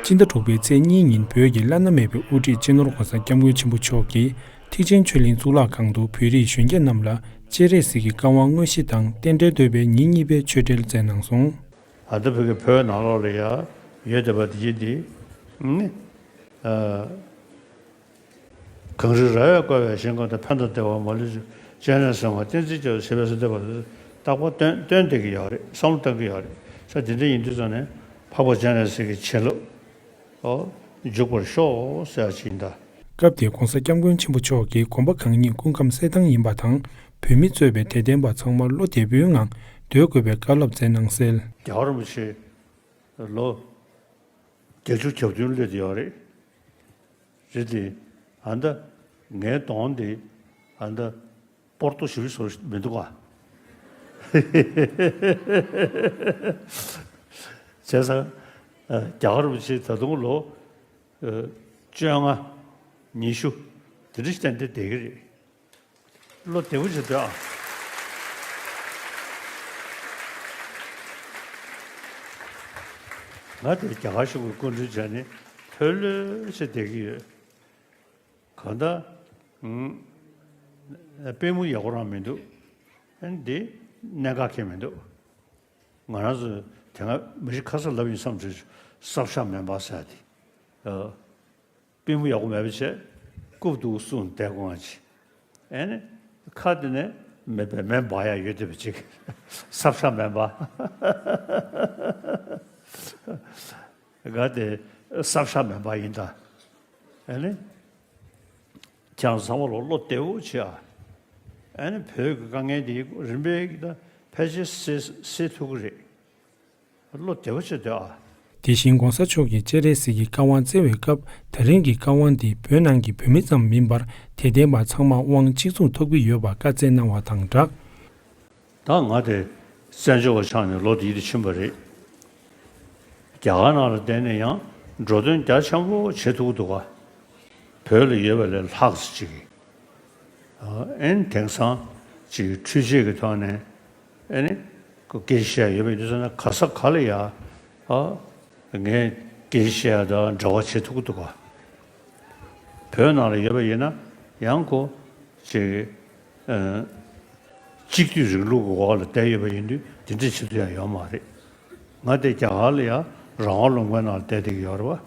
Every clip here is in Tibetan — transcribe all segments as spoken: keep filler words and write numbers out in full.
ཕྱི་ཟླ་དྲུག་པའི་ཚེས་གཉིས་ཉིན་བོད་ཀྱི་བླ་ན་མེད་པའི་དབུ་ཁྲིད་སྤྱི་ནོར་༧གོང་ས་༧སྐྱབས་མགོན་ཆེན་པོ་མཆོག་གིས་ཐེག་ཆེན་ཆོས་གླིང་གཙུག་ལག་ཁང་དུ་བོད་རིགས་གཞོན་སྐྱེས་རྣམས་ལ་སྤྱན་རས་གཟིགས་ཀྱི་བཀའ་དབང་དངོས་གཞི་དང་རྟེན་འབྲེལ་བསྟོད་པའི་ཉིན་གཉིས་པའི་ཆོས་འབྲེལ་སྩལ་གནང་སོང་། ད་ལྟ་བོད་ཀྱི་བོད་ནང་ལོགས་ལ་ཡ་ཡོད་བསྡད་པ་འདི་འདི་ནི། གངས་རི་ར་བས་བསྐོར་བའི་ཞིང་ཁམས་དང་། ཕན་དང་བདེ་བ་མ་ལུས་སྤྱན་རས་གཟིགས་དབང་བསྟན་འཛིན་སྐྱོབ་པའི་ཞབས་པད་སྲིད་མཐའི་བར་དུ། རྟག་པར་བརྟེན་བརྟེན་བསྡད་ཀྱི་ཡོད་རེད། བསམ་བློ་གཏོང་གི་ཡོད་རེད། ས་དེ་འདྲ་ཡིན་དུས་ཙང་ནས་འཕགས་པ་སྤྱན་རས་གཟིགས་ཀྱི་བྱིན་རླབས་ཨོ་འཇུག་པར་ཤོག་ཟེར་བ་ཅིག་ཡིན་ད། སྐབས་དེར་༧གོང་ས་༧སྐྱབས་མགོན་ཆེན་པོ་མཆོག་གིས་དགོན་པ་གང་ཉིད་སྐུ་ཁམས་གསལ་ཐང་ཡིན་པ་དང་། བོད་མི་གཙོས་པའི་དད་ལྡན་པ་ཚང་མ་བློ་བདེ་པོའི་ངང་སྡོད་དགོས་པའི་བཀའ་སློབ་སྩལ་གནང་གསལ། རྒྱལ་བ་རིན་པོ་ཆེ་ལོ་བརྒྱད་ཅུ་གྱ་བདུན་སླེབས་ཡོད་རེད། རེད་དེ། ཨ་ད་ངའི་གདོང་དེ་ཨ་ད་སྤོར་ཏོ་ཞིབ་བཟོ་མི་འདུག་ག་བྱས་ཙང་རྒྱལ་བ་རིན་པོ་ཆེ་ད་དུང་ལོ་བཅོ་ལྔ་ཉི་ཤུ་དེ་འདྲ་ཞིག་ཏན་ཏན་བསྡད་ཀྱི་རེད། བློ་བདེ་པོ་བྱེད་འདོད་ཨ། ང་དེ་རྒྱ་གར་གཞུང་གི་སྐུ་མགྲོན་བྱས་ནས་ལྷོད་ལྷོད་བྱས་བསྡད་ཀྱི་ཡོད། གང་ལྟར། ཨུམ། པུས་མོ་ཡག་པོ་རང་མི་འདུག་ཨ་ནི་འདི་གནད་འགག་གང་མི་འདུག་ང་རང་ཚོ་དེ་སྔ་མི་རིགས་ཁ་སང་ལབ་ཡིན་བསམ་བྱུང་། སྲབ་ཤ་མེ་འབར་ཟེར་དེ། ཨ། པུས་མོ་ཡག་པོ་མེད་པ་བྱས། རྐུབ་ཏུ་སྲུང་བསྡད་དགོས་ང་ཅི། ཨེ་ནི། ཁ་དེ་ནས་མེ་འབར་མེ་འབར་ཡག་ཡོད་བསྡད་པ་ཅིག་སྲབ་ཤ་མེ་འབར། ང་དེ་སྲབ་ཤ་མེ་འབར་ཡིན་ད། ཨེ་ནི། ཁྱེད་རང་ཚང་མ་ལོ་བློ་བདེ་པོ་བྱེད་ཨ། ཨེ་ནི་བོད་ཀྱི་དཀའ་ངལ་འདི་རིམ་པས་ཀྱི་ད་ཕལ་ཆེར་སེལ་སེལ་ཐུབ་ཀྱི་རེད། བློ་བདེ་པོ་བྱེད་འདོད་ཨ། དེ་བཞིན་༧གོང་ས་མཆོག་གིས་སྤྱན་རས་གཟིགས་ཀྱི་བཀའ་དབང་སྩལ་བའི་སྐབས། ད་རིང་གི་བཀའ་དབང་འདི་བོད་ནང་གི་བོད་མི་ཙམ་མིན་པར་དད་ལྡན་པ་ཚང་མ་དབང་གཅིག་མཚུངས་ཐོབ་ཀྱི་ཡོད་པ་བཀའ་སྩལ་གནང་བ་དང་སྦྲགས། ད་ང་དེ་བཙན་བྱོལ་བ་ཆགས་ནས་ལོ་འདི་ཡིད་དུ་ཕྱིན་པ་རེད། རྒྱ་གར་ནང་ལ་བསྡད་ནས་ཡང་འགྲོ་དོན་རྒྱ་ཆེན་པོ་བྱེད་ཐུབ་ཀྱི་འདུག་ག་བོད་ལ་ཡོད་པ་ལས་ལྷག་ཙམ་ཅིག་གིས། ཨ་ཨེ་ནི་དེང་སང་ཅིག་འཕྲུལ་ཆས་ཀྱི་ཐོག་ནས་ཨེ་ནི་སྐད་ཆ་བཤད་ཡོད་པ་ཡིན་དུས་ཙང་ན། ག་ས་ག་ལ་ཡ་ཨ་ངས་སྐད་ཆ་བཤད་ཡ་དང་འབྲེལ་བ་བྱེད་ཐུབ་ཀྱི་འདུག་ག་བོད་ནང་ལ་ཡོད་པ་ཡིན་ན་ཡང་ཁོ་ཅིག་ཨ་གཅིག་སྡུད་རིང་ལུགས་ཀྱི་འོག་ལ་བསྡད་ཡོད་པ་ཡིན་དུས་འདི་འདྲ་བྱེད་ཐུབ་ཡ་ཡོད་མ་རེད། ང་དེ་རྒྱ་གར་ལ་ཡ་རང་དབང་ལུང་པའི་ནང་ལ་བསྡད་བསྡད་ཀྱི་ཡོད་རེད་བ།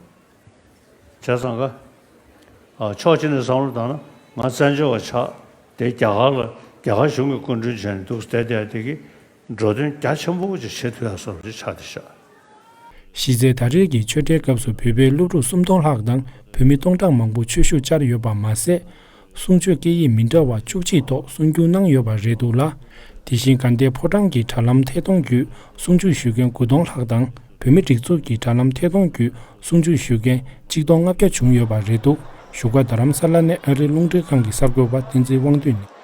བྱས་ཙང་ཀ། ཨ་ཕྱོགས་གཅིག་ནས་བསམ་བློ་བཏང་ན་ང་བཙན་བྱོལ་བ་ཆགས་ཏེ་རྒྱ་གར་ལ་རྒྱ་གར་གཞུང་གི་སྐུ་མགྲོན་བྱས་ནས་འདུག་བསྡད་བསྡད་དེ་གི་འགྲོ་དོན་རྒྱ་ཆེན་པོ་ཅིག་བྱེད་ཐུབ་ཡ་བཟོ་འདྲ་ཅིག་ཆགས་བསྡད་ཤག་གཞི་རྩའི་ད་རེས་ཀྱི་ཆོས་འབྲེལ་སྐབས་སུ་བོད་པའི་སློབ་ཕྲུག་སུམ་སྟོང་ལྷག་དང་བོད་མི་སྟོང་ཕྲག་མང་པོ་ཆོས་ཞུགས་བཅར་ཡོད་པ་མ་ཟད། གསུང་ཆོས་སྐད་ཡིག་མི་འདྲ་བ་བཅུ་གཅིག་ཐོག་གསུང་བསྒྱུར་གནང་ཡོད་པ་རེད་འདུག་ལ། དེ་བཞིན་དགའ་ལྡན་ཕོ་བྲང་གི་དྲ་ལམ་ཐད་གཏོང་བརྒྱུད་གསུང་ཆོས་ཞུ་མཁན་དགུ་སྟོང་ལྷག་དང་། བོད་མི་སྒྲིག་འཛུགས་ཀྱི་དྲ་ལམ་ཐད་གཏོང་བརྒྱུད་གསུང་ཆོས་ཞུ་མཁན་གཅིག་སྟོང་ལྔ་བརྒྱ་བྱུང་ཡོད་པ་རེད་འདུག་བཞུགས་སྒར་རྡ་རམ་ས་ལ་ནས་ཨ་རིའི་རླུང་འཕྲིན་ཁང་གི་གསར་འགོད་པ་བསྟན་འཛིན་དབང་འདུས་ནས།